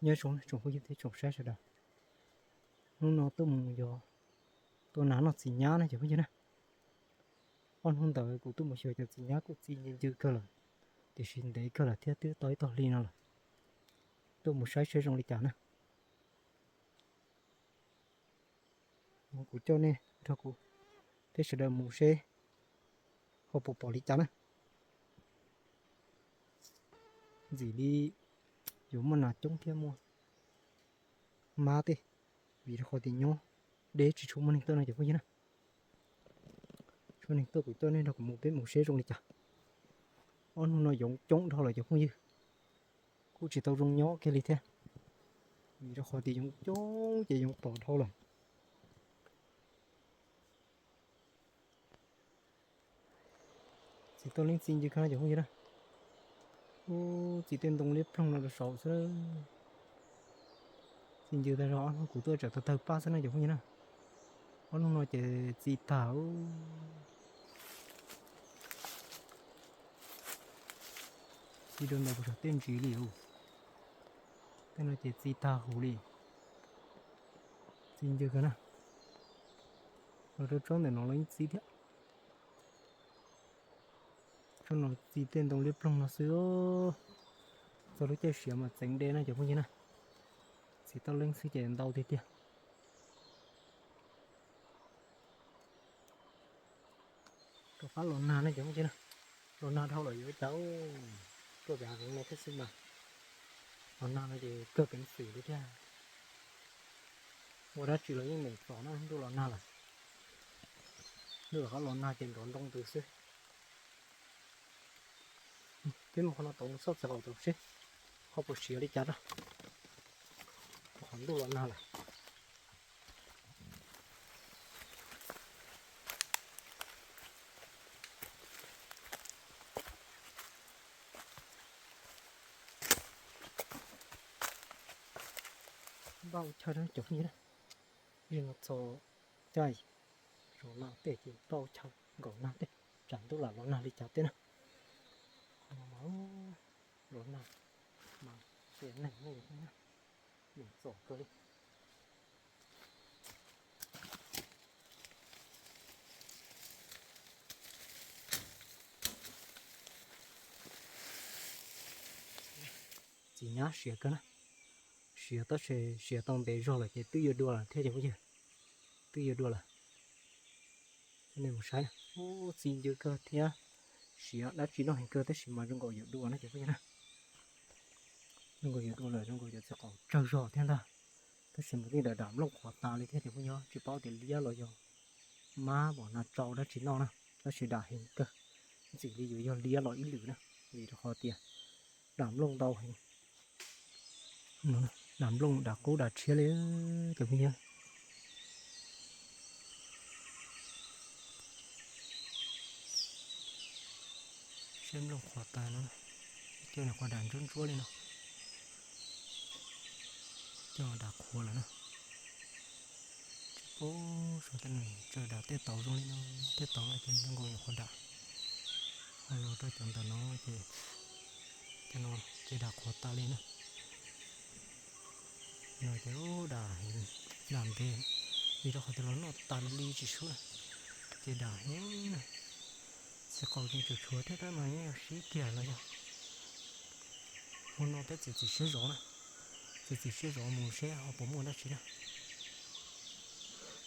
Nyob zoo tsoom phooj ywg thiab tsoom saib sawv daws, hnub no tuaj mus yos, tuaj noj txiv nyab na cov phooj ywg na. Ob hnub ntawd kuv tuaj mus xyuas cov txiv nyab kuj txi ncw ncw kawg lawm, tiam sis ntev kawg lawm thiab twb tau ib tog hli no lawm. Tuaj mus saib seb zoo li cas na. Kuv coj nej nrog kuv thiab sawv daws mus seb ho puas pom li cas na. Ntxim li yuav muaj nas coob thiab muaj mab tej, vim rau qhov tias nyob deb tsis tshua muaj neeg tuaj no cov phooj ywg na. Tshua neeg tuaj kuv coj nej nrog kuv mus peb mus seb zoo li cas. Ob hnub no yoov coob dhau lawm cov phooj ywg, kuj tsis tau zoo nyob kiag li thiab, vim rau qhov tias yoov coob ces yoov tom dhau lawm. Txiv toj leeb txi ncw kawg no cov phooj ywg na. Ub, txi tej ntoo liab ploog no rau saud xwb. Txi ncw tag zog, ob hnub kuv tuaj tsam tawg tawg paj xwb no cov phooj ywg na. Ob hnub no ces txi tag. Txi rau ntawm kuv saum tej ntsis li. Tej no ces txi tag huv li. Txi ncw kawg na. Los rau tsob ntawm no los yeej txi thiab. Tsob no txi tej ntoo liab ploog no xwb. Txog lub caij siav mas txeev de na cov phooj ywg na. Txiv toj leeb xwb ces ntau tiag tiag. Rov qab los nag na cov phooj ywg na. Los nag dhau lawm yuav ua cas, tuaj pem hav zoov no thiab xwb mas. Los nag no ces kawg peev xwm li thiab. Ua dab tsi los yeej meem txom na, ntuj los nag lawm. Ntuj los qab los nag ces nrov ntoo ntws xwb. Peb mus qhov no tod, mus txoj txiv qaum tod seb ho puas siav li cas na. Qhov ntuj los nag lawm. Npaj ua chaw cov phooj ywg na, yeej no txog caij zaum no tej ces npaj ua chaw nkaum nag tej, tsam ntuj lam los nag li cas tej na. Qhov no mas los nag mas tias neeg meem txom kawg li. Txiv nyab siav kawg na, siav tab sis siav tau ntev zog lawm ces twb yuav dua lawm thiab cov phooj ywg, twb yuav dua lawm. Nej mus saib, ub, txi ncw kawg thiab siav dab tsi noj heev kawg tab sis mas zoo nkaus yuav dua na cov phooj ywg na. Zoo nkaus yuav dua lawm, zoo nkaus yuav txiv qaum tsawg zog thiab ntag. Tab sis mas yeej dam dam nplooj qhuav tas li thiab cov phooj ywg, tsis paub tias liab los yog mab pom nas tsau dab tsi noj na, tab sis dam heev kawg, ntxim li yuav yog liab los ib lwm na, vim rau qhov tias dam nplooj ntau heev. Dam nplooj dam qub dam tshiab li cov phooj ywg. Siab nplooj qhuav tas no, coj nws qhuav dam ntsuab ntsuab li no, coj dam qhuav lawm na. Tsis paub saib tej no tseem dam tej tauv zoo li no, tej tauv no ces zoo nkaus nyuam qhuav dam, ho los rau cov ntawm no ces, cov no ces dam qhuav tas li na. No ces dam, dam ntev, vim rau qhov tias los noj tas li tsis sub na, ces dam heev na. Txiv qaum ces tshuav tshuav thiab tab mas yeej yog sib kiag los yog. Hmo no peb txiav txim siab zov na, txiav txim siab zov mus seb ho puas muaj dab tsi na.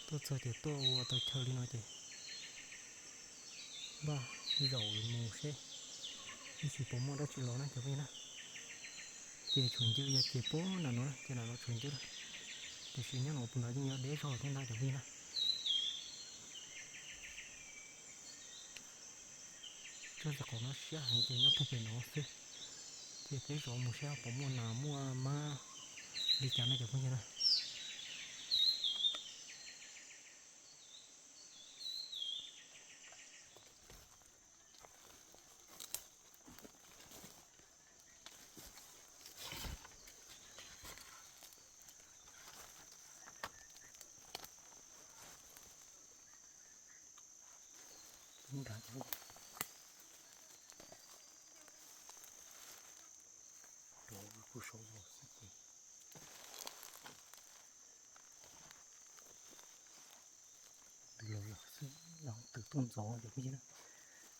Tuaj txog ces tuaj ua tau chaw li no ces npaj zaum mus seb ib chim puas muaj dab tsi los na cov phooj ywg na. Ces tshuav ncw yog ces puag nram no, ces nram no tshuav ncw lawm, tiam sis nyob no puag nrad yeej yog deb zog thiab ntag cov phooj ywg na. Tsob txiv qaum no siab heev ces nyob puag pem no xwb, ces peb zov mus seb puas muaj nas muaj mab li cas no cov phooj ywg na. Nrad cov, rov kuj saud zog xwb ces Tuaj ntxov cov phooj ywg na,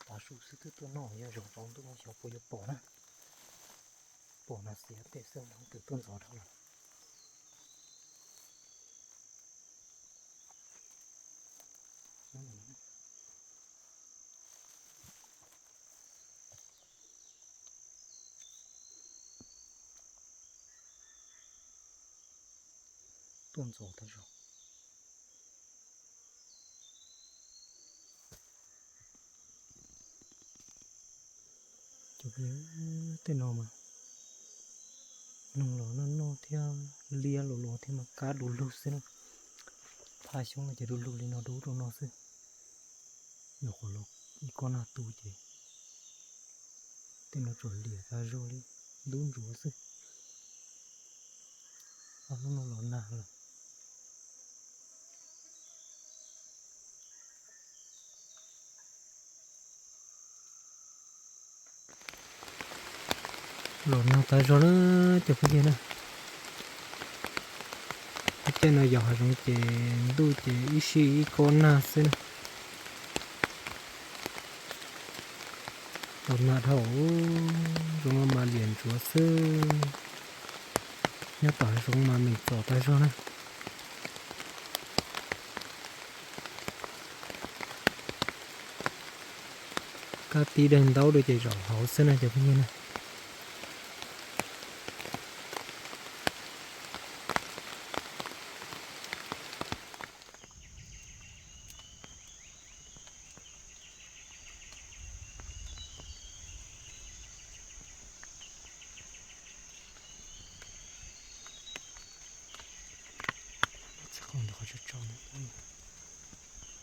tav su xwb twb tuaj noj, yog zaum tsaus ntuj xyov puas yuav pom na. Pom no xiav pem xwb, ntawd twb tuaj ntxov dhau lawm. Tuaj ntxov tag zog. Cov phooj ywg, tej no mas noog los noj noj thiab, liab los los thiab mas kab du lug xwb na. Phaj xyoob no ces du lug li no dub rau no xwb. Nyuam qhuav los ib kob nag tu ces tej no tsuas liam tas zog li, dub ntsuav xwb. Ob hnub no los nag lawm. Los nag tas zog na cov phooj ywg na. Lub caij no yos hav zoov ces ntuj ces ib sij ib kob nag xwb na. Los nag dhau, zoo no mas liam ntsuav xwb. Nyob tom hav zoov mas meem txom tag zog na. Kab tib daim ntaub dua ces zaum hauv xwb na cov phooj ywg na. Txog qhov ntawd qhov tsaus tsaus no,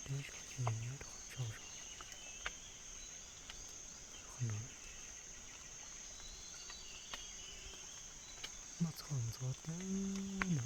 deb zog ces nyob rau qhov tsaus zog. Qhov no, muaj txog ntxov tiag no.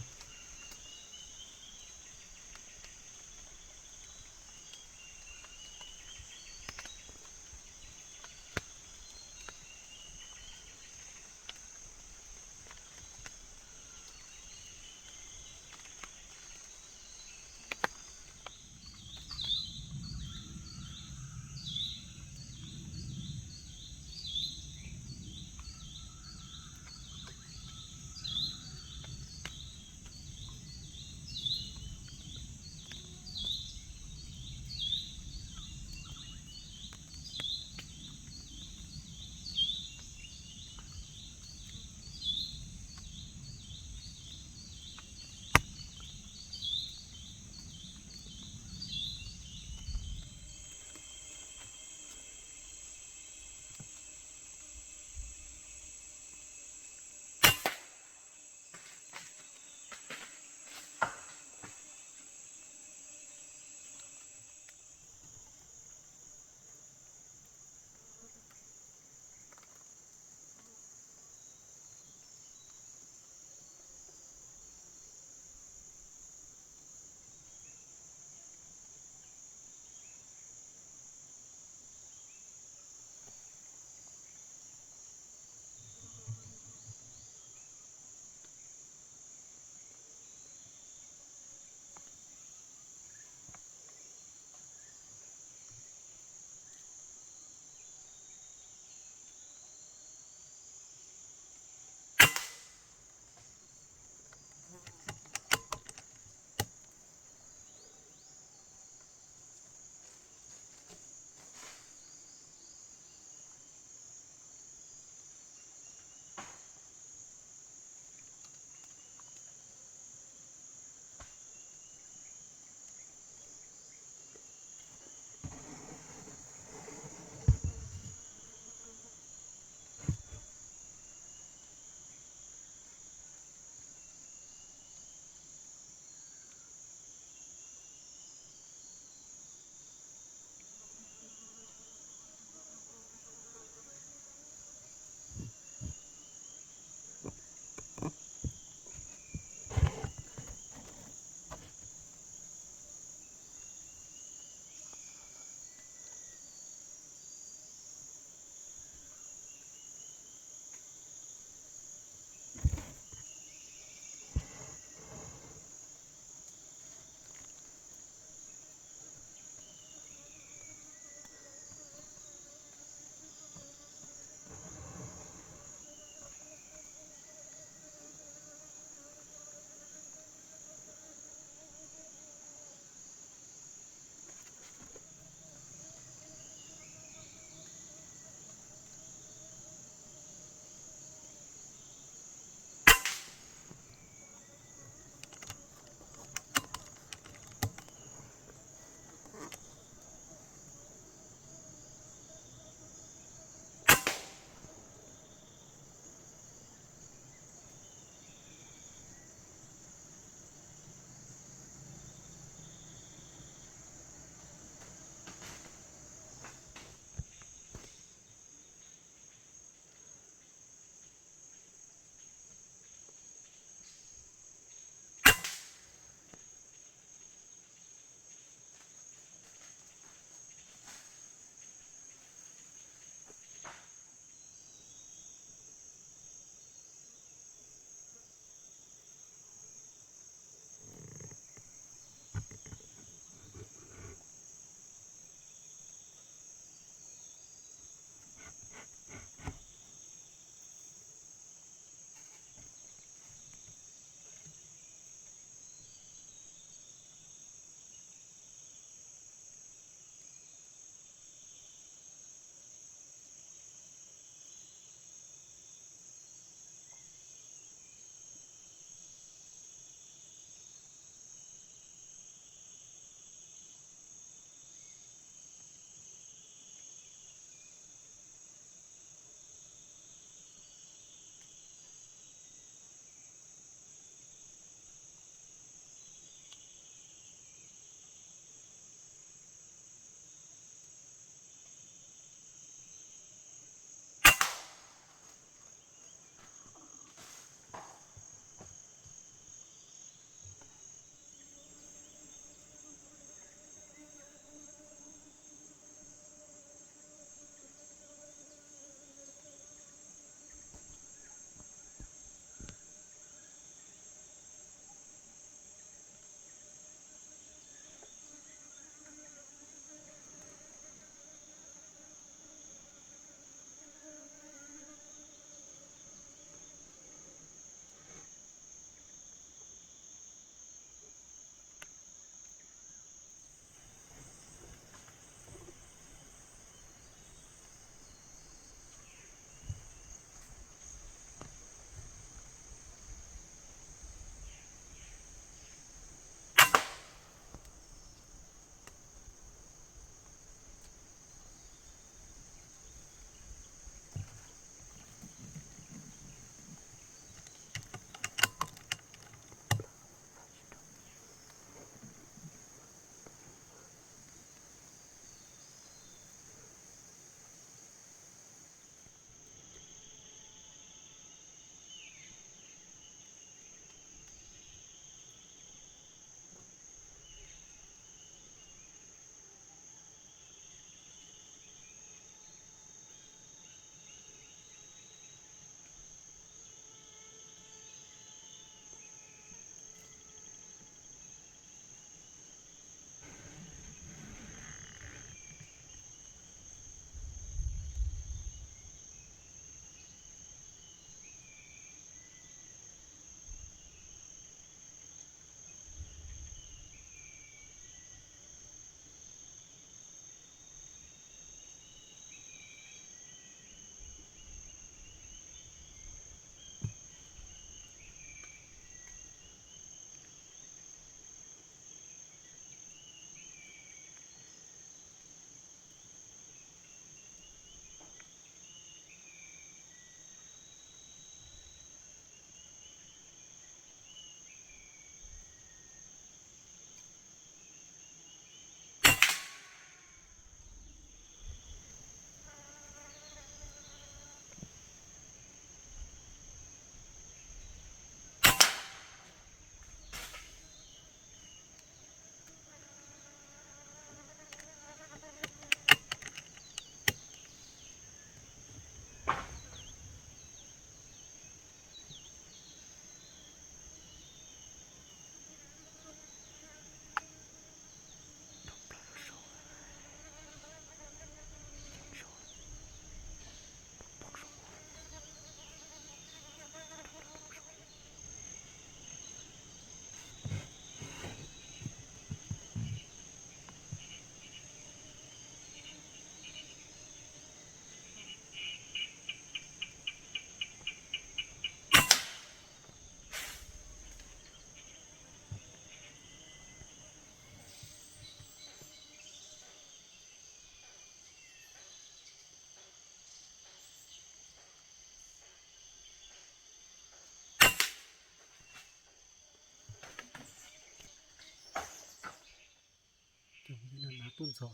tuaj ntxov,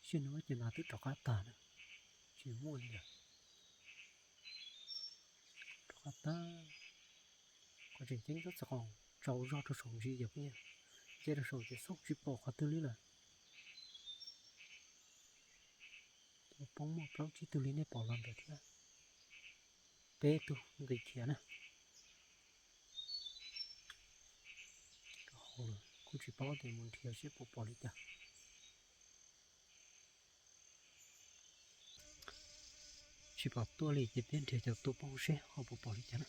sij hawm no ces nas twb rov qab tag na, tsis muaj li lawm. Rov qab tag, qhov tseem ceeb txhob txhais qos tsau zog rau saum ntsis yom phooj ywg, nce rau saum ces xauj tsis pom qhov twg li lawm. Poob muaj plaub tsib tug li nej pom los ntawd thiab, peb tug nqis khiav na. Rau hauv lawm kuj tsis paub tias mus nrhiav seb puas pom li cas. Tsis pom tuaj li ces peb nrhiav cov tuaj poob seb ho puas pom li cas na.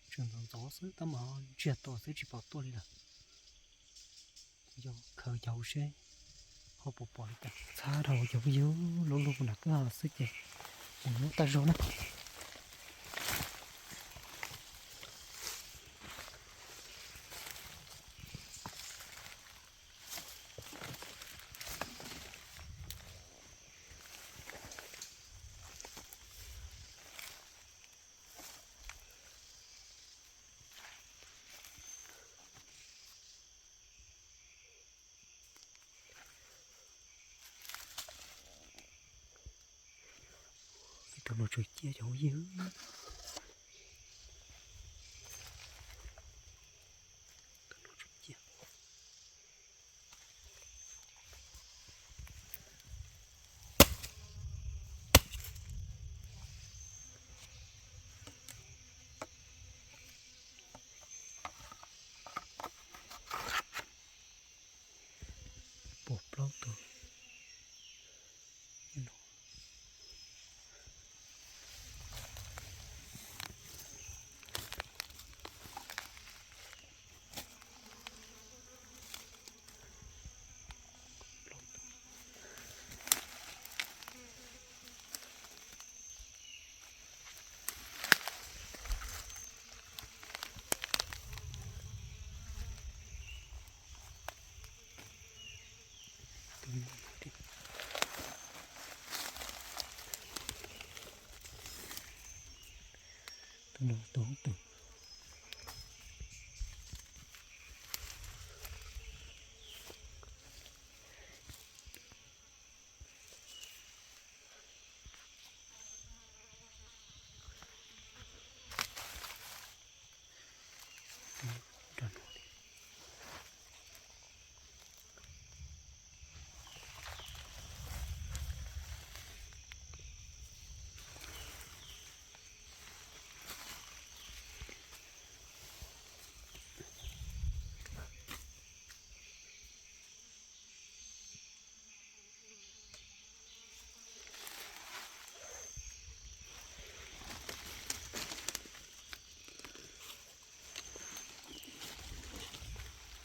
Tseem ntxov ntxov xwb tab mas ntsiag to xwb tsis pom tuaj li lawm. Yog khaws cov hauv seb ho puas pom li cas. Txhab dhau cov phooj ywg, lub lub nas kwj ha xwb ces mus hnub tag zog na. Tus no tsum ciaj cov phooj ywg. Tus no tsum ciaj. Pom plaub tus. Tus no tus hoob tus.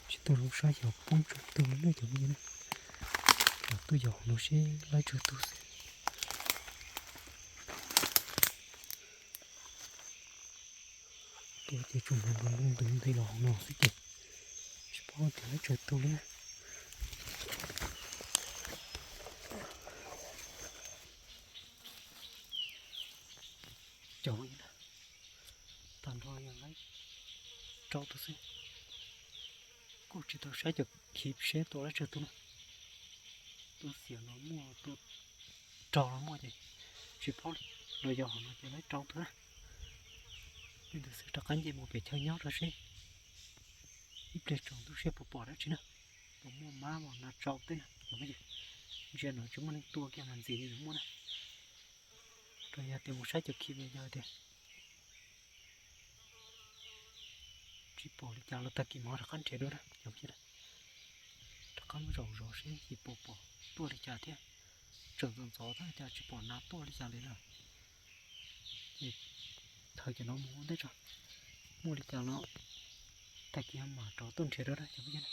Tsis tau zoo saib xyov poob tsawg tug na cov phooj ywg na. Los tuaj yos no seb laib tsawg tug xwb. Tuaj ces tsuas hnov nploos nploos ntev los hauv no xwb ces tsis paub tias laib tsawg tug li na. Cov, tag nrho yog laib rau tug xwb. Kuj tsis tau saib cov khiv seb tua laib tsawg tug na. Tua xiam los muaj, tua rog los muaj ces tsis paub li. Los yog hauv no ces laib rau tug na. Li ntawd xwb rov qab nce mus pem chaw nyob rau seb ib pliag tsaus ntuj seb puas pom dab tsi na. Puas muaj mab los nas tsau tej. Ntsia no tsis muaj neeg tua kiag mas ntxim li muaj na. Rau yog tias mus saib cov khiv yog tias tsis pom li cas los tag kis mas rov qab nrhiav dua na. Rov qab mus zaum zov seb puas pom tuaj li cas thiab. Tseem ntxov ntxov tab cas tsis pom nas tuaj li cas li lawm. Ces thaum cov no mus ua ntej tso, muaj li cas los tag kis mam rov tuaj nrhiav dua na cov phooj ywg.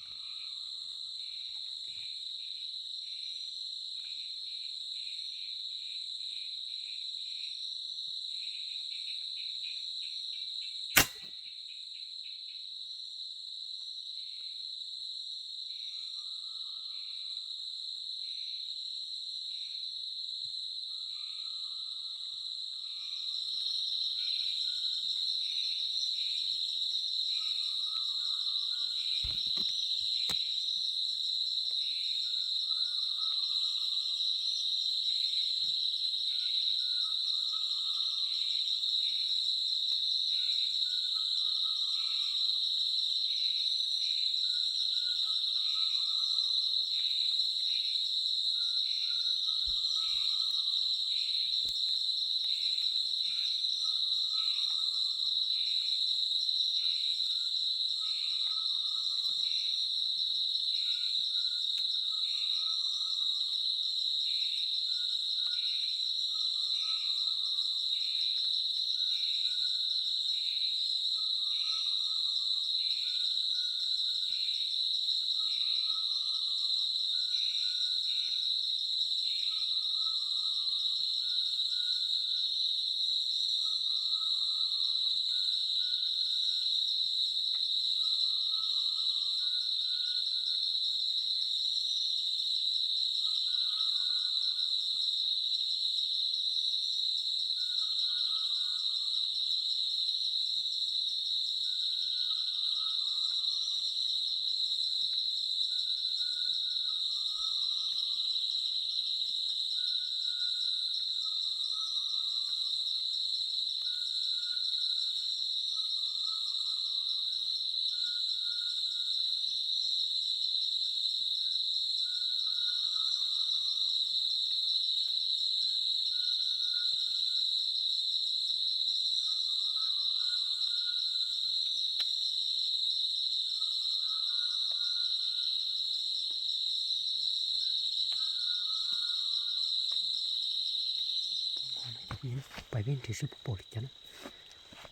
Pais peb nrhiav seb puas pom li cas na.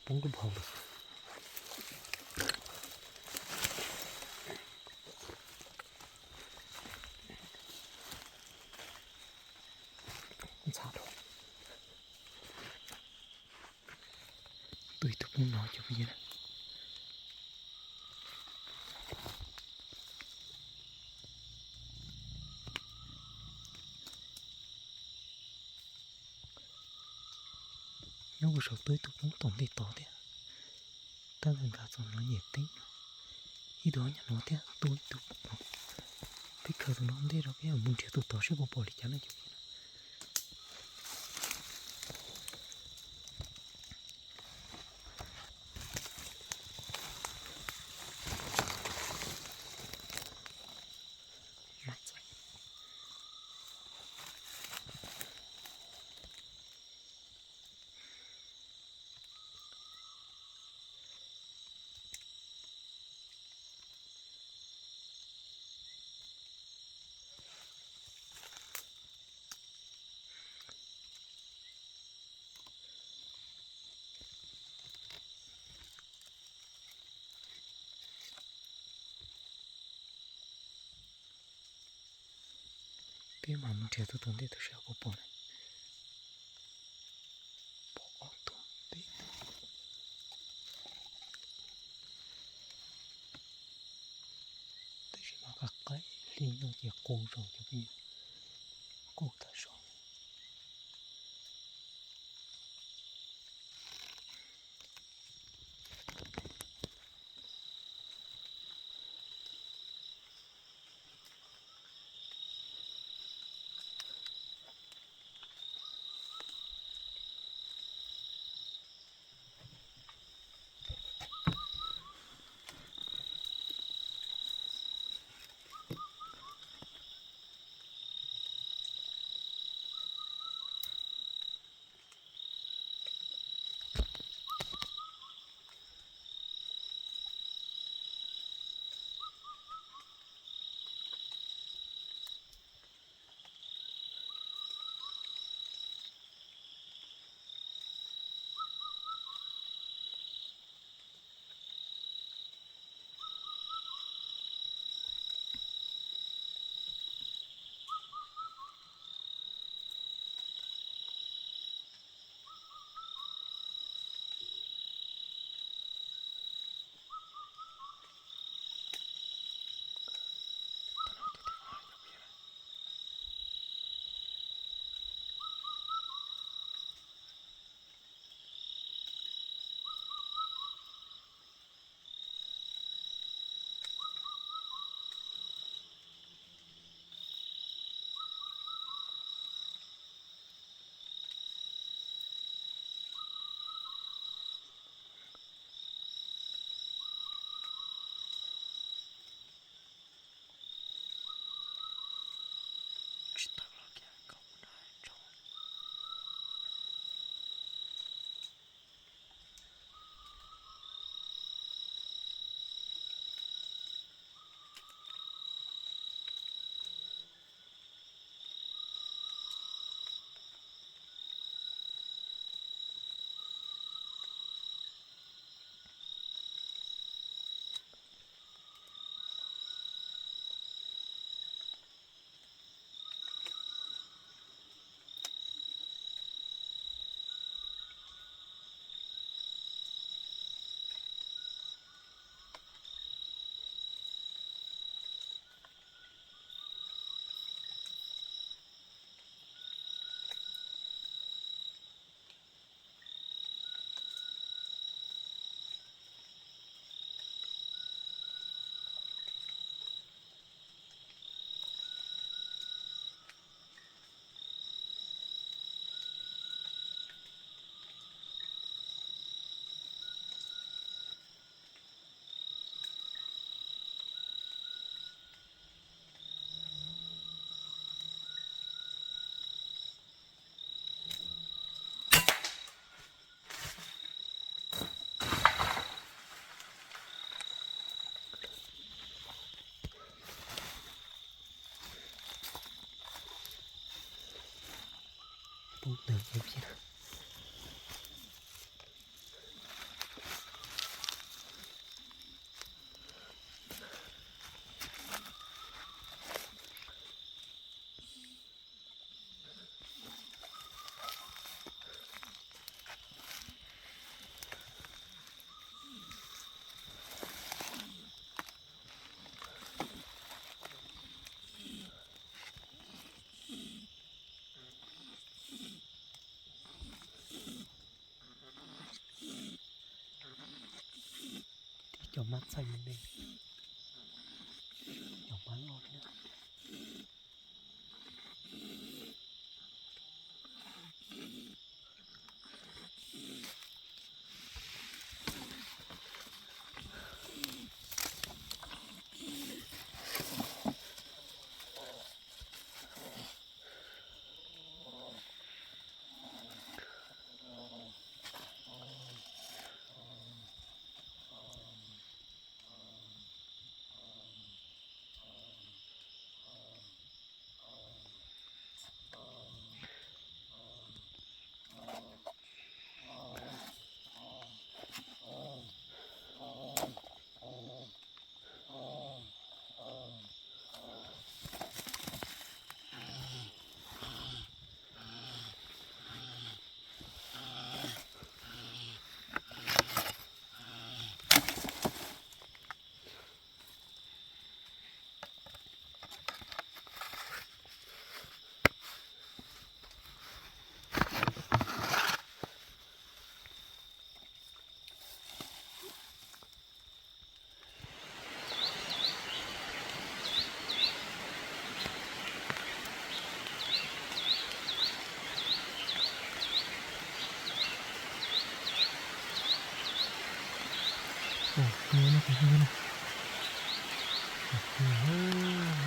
Poob lub hau lawm. Ntxham dhau. Tuaj ib tug poob no cov phooj ywg na. Nyob kuv saum tuaj ib tug poob tom ntej tod thiab. Tab sis nkag txog no nyem teeb no. Ib tug nyob no thiab tuaj ib tug no. Peb khaws tus no ntej rau peb mus nrhiav tus tod seb puas pom li cas na cov phooj ywg. Peb mam mus nrhiav tus tom ntej tus seb puas pom na. Pom ob tug peb tug. Tab sis mas qab qaib hli no ces qus zog cov phooj ywg, qus tag zog. Tsis tawm los kiag, koj mus nrad tso. Poob ntawm cov phooj ywg na. Cov mab txhais me me, cov mab loj thiab.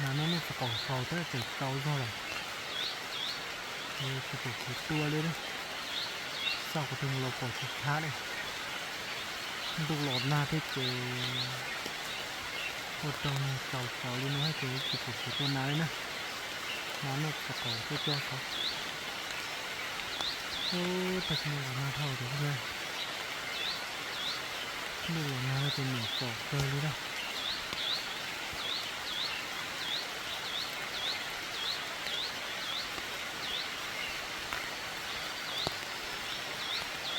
Nas no nej tsis qaum xaus tab tseem tsaus zog lawm. Tsis pom kev tua li. Xauj qhov twg mus los pom tsis thab li. Ntuj los nag thiab ces ua rau nws tsaus tsaus li no ces tsis pom kev tua nas li na. Mas nej tsis qaum tuaj coj saib. Tag kis no los nag dhau tiag. Ntuj los nag ces nim pom kawg li na.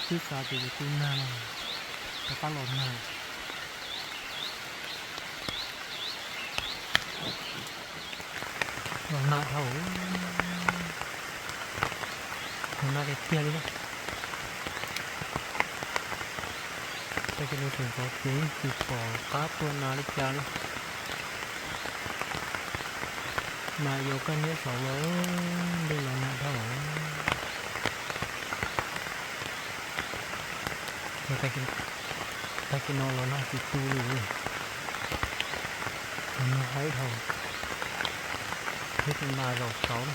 Twb xav tias yuav tu nag no, rov qab los nag. Los nag dhau, los nag tiag tiag li. Tag kis no tseem ntxov ces tsis pom qab tua nas li cas li. Mas yuav kaj niab saud los ntuj los nag dhau. Tag kis no los nag tsis tu li. Los nag haib dhau. Thiab tus nas zaum saud,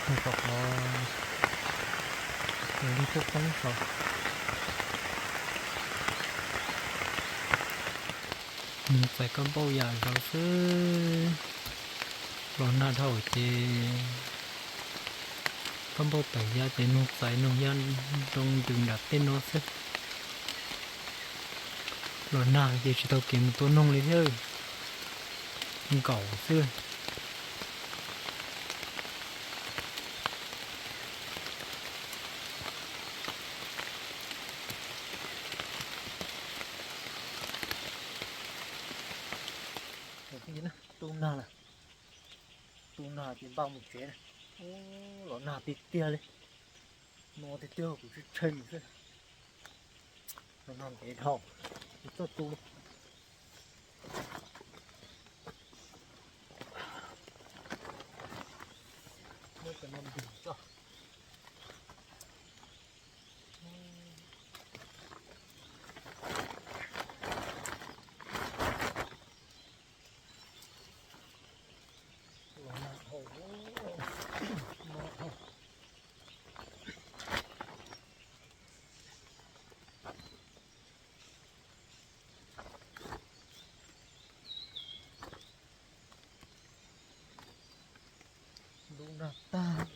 tus saum qhov, tus nrig tuaj poob saud. Noog txais kab npauj yam zaud xwb. Los nag dhau ces kab npauj tawm ya ces noog txais noog ya zoo ntws nram tej no xwb. Los nag ces tsis tau kev mus tua noog li thiab, nkaum xwb. Tu nag lawm, tu nag ces npaj mus tsev na. Ub, los nag tiag tiag li. No tiag tiag kuv tsis tshee mus xwb. Los nag ntev dhau, tsis txawj tu li. Muab cov no ntim tso. Ntuj nag tag.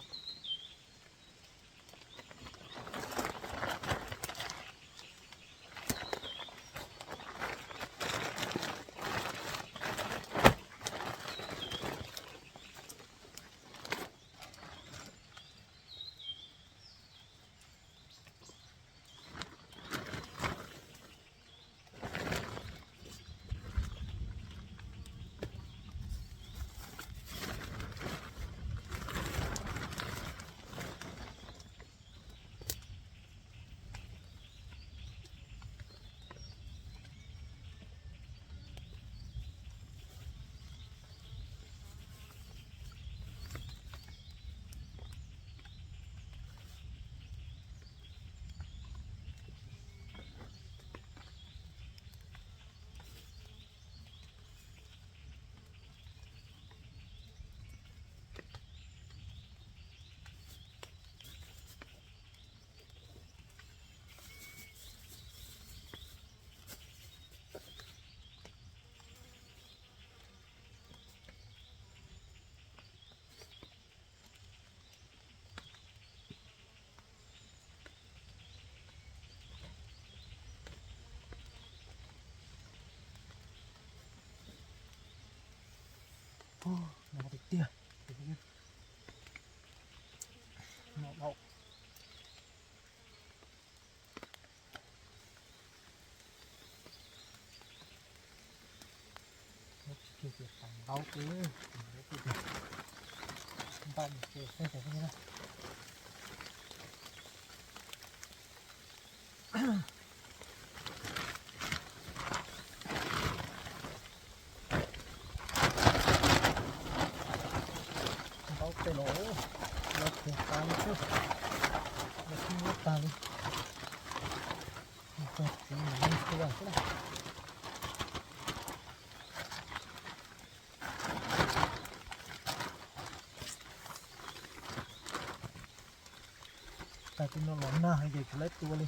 No tiag tiag. No dhau. Ntaub ces npaj mus ces xwb ces na. Ntaub tej los los khiav tas li xwb, los khib nyiab tag li. Txiv mas leej tua xwb na. Tas tim no los nag heev ces tsis laib tua li.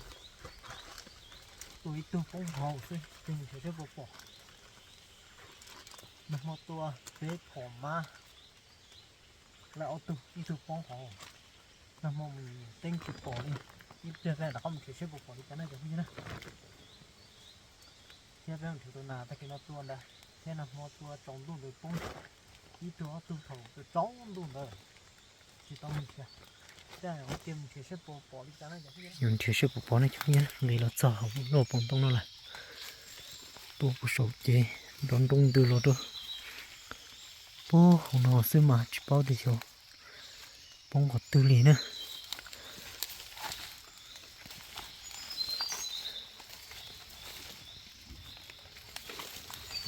Tua ib tug poob hauv xwb, tus nrhiav seb puas pom. Nag hmo tua peb phom mab, laib ob tug, ib tug poob hauv. Nag hmo mus teeb tsis pom li, ib pliag peb rov qab mus nrhiav seb puas pom li cas na cov phooj ywg na. Thiab peb mus nrhiav tus nas tag kis no tua ntawd, thiab nag hmo tua tsaus ntuj ntawd poob ib tug ob tug thaum tsaus ntuj ntawd. Tsis tau mus nrhiav, yuav nrhiav seb puas pom li cas na cov phooj ywg. Yuav nrhiav seb puas pom na cov phooj ywg, nqis los txog hauv lub pov ntoo no lawm. Tuaj puag saum ces nrov nroo ntws los rau puag hauv no xwb mas tsis paub tias xyov poob qhov twg li na.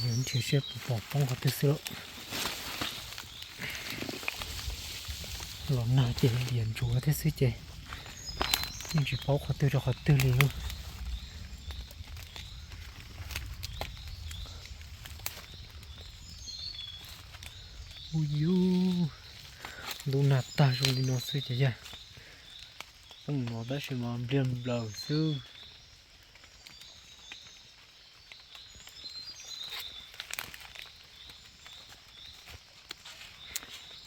Yuav nrhiav seb puas pom poob qhov twg xwb lauj. Los nag ces diam ntsuav thiab xwb ces yeej tsis paub qhov twg rau qhov twg li lauj. Ub yus, ntub nag tag zoo li no xwb ces yog poob no tab sis mas npliag nplaws xwb.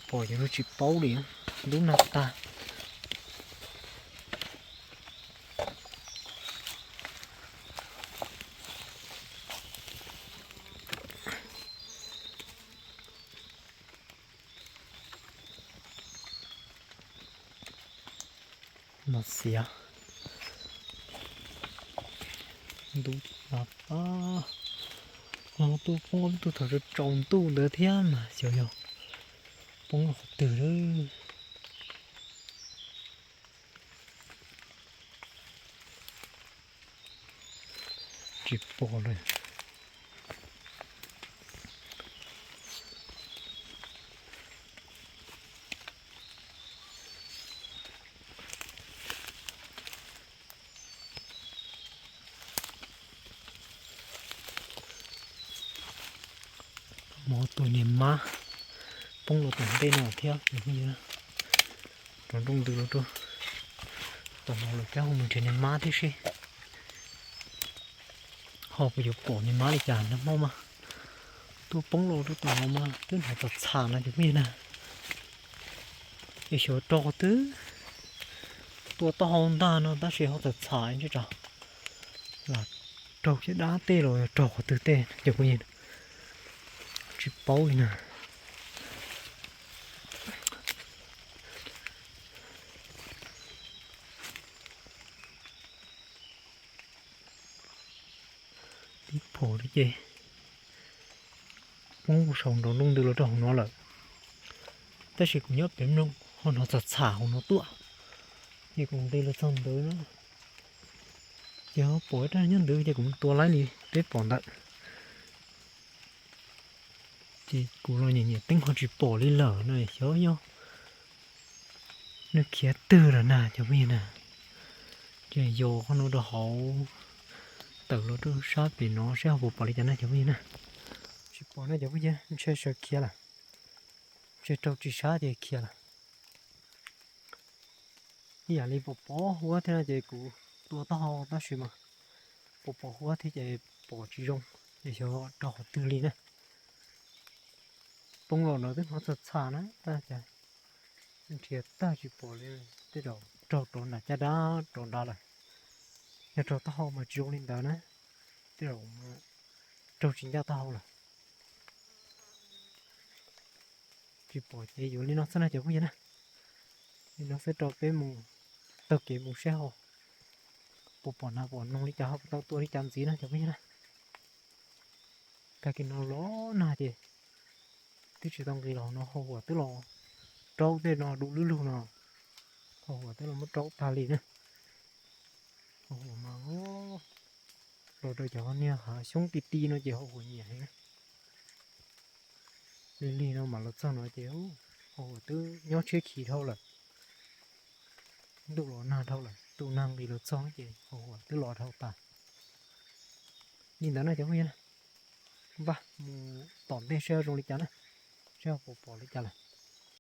Pom ces tsis paub li, ntub nag tag. Mas xiav ntub no, tuaj poob lub tug thaum tsaus ntuj ntawd thiab mas xyov yog poob qhov twg lawm. Tsis pom li. Muaj tus niag mab poob los tom ntej no thiab, rov nrooj ntws los rau tom no lawm, peb ho mus nrhiav niag mab thiab seb ho puas yuav pom niag mab li cas. Nag hmo mas tuaj poob los rau tom no mas twb hnov txham txham no cov phooj ywg na. Es xyov raug qhov twg tua taub hau ntag no tab sis ho txham txham ntshe tsam lam raug caj dab tej los yog raug qhov twg tej cov phooj ywg, tsis paub li na. Tib phom li ces poob saum nrov nrooj ntws los rau hauv no lawm. Tab sis kuv nyob pem mloog ho hnov txham txham hauv no tuaj, ces kuv nqis los txog ntawd na, ces ho pom ib rab nyob ntawd ces kuv mus tua laib li peb phom ntawd. Ces kuv los nyiam nyiam teeb ho tsis pom li lawm no, xyov yog nws khiav twg lawm na cov phooj ywg na. Ces yos qhov no rau hauv, tawm los rau sab pem no seb ho puas pom li cas na cov phooj ywg na. Tsis pom na cov phooj ywg, ntshe sawv khiav lawm, ntshe raug tsis sab ces khiav lawm. Ib yam li pom pom huab thiab no ces kuv tua taub hau tab sis mas pom pom huab thiab ces pom tsis zoo, ces xyov raug qhov twg li na. Poob los no twb hnov txham txham na, tab cas nrhiav tag tsis pom li, tej zaum raug rau nram caj dab rau nrad lawm. Yog raug taub hau mas tsis zoo li ntawd na, tej zaum raug tsis ncaj taub hau lawm. Tsis pom ces yuav li no xwb na cov phooj ywg na. Li no xwb rau peb mus taug kev mus saib ho puas pom nas pom noog li cas ho puas tau tua li cas ntxiv na cov phooj ywg na. Tag kis no los nag ces twb tsis tau nqis los no hau huam twb los raub tej no du lub lug no, hau huam twb los muab raub tag li na. Hau huam mas los rau cov niag hav xyoob ti ti no ces hau huam nyiam heev. Lig lig no mas los txog no ces hau huam twb nyob tshiab khiv dhau lawm. Ntuj los nag dhau lawm, ntuj nag nqis los txog ces hau huam twb los dhau tas. Li ntawd na cov phooj ywg na, npaj mus tom ntej saib zoo li cas na, saib ho puas pom li cas lawm.